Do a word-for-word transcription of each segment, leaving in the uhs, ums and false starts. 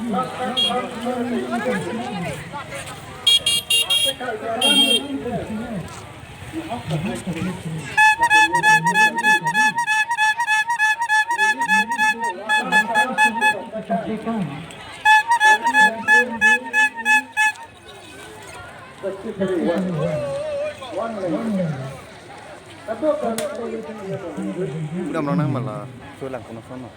Udah melonang malah sulang kono sono.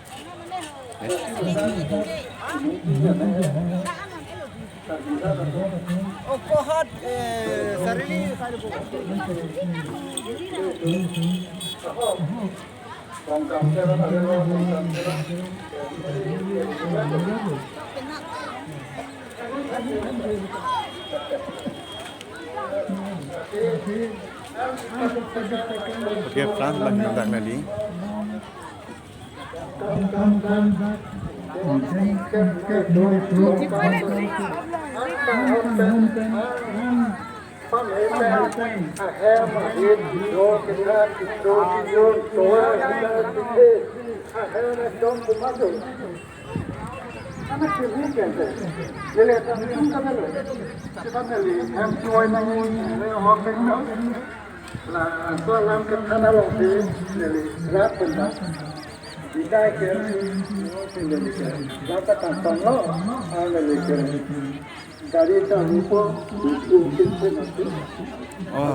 Oh, kohat, eh, sarili, sarili. Okay, France bang hendak lagi. Oh.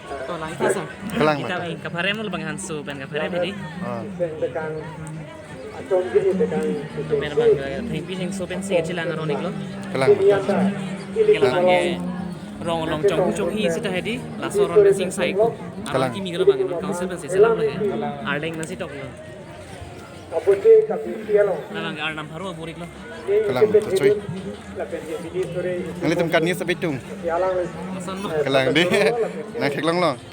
To lang ita, sir. Kelang kita betul. Bang kapharem lo bang Hansu pen kapharem ini. Ah. Pen bang thengpi thengso pensi chelang aron iklo. Kelang betul. Kelang ke rong along chong chong hi sita hedi laso aron sing sai ko. Kelang. Aron kimi kalo bang non council pensi chelang lo he. Arleng nasi tok lo. Labang ke arnam pharo bor iklo. Kelang, kachui. Nanglitum kan news update tung. Lason lo. Kelang dei. Nangtheklong lo.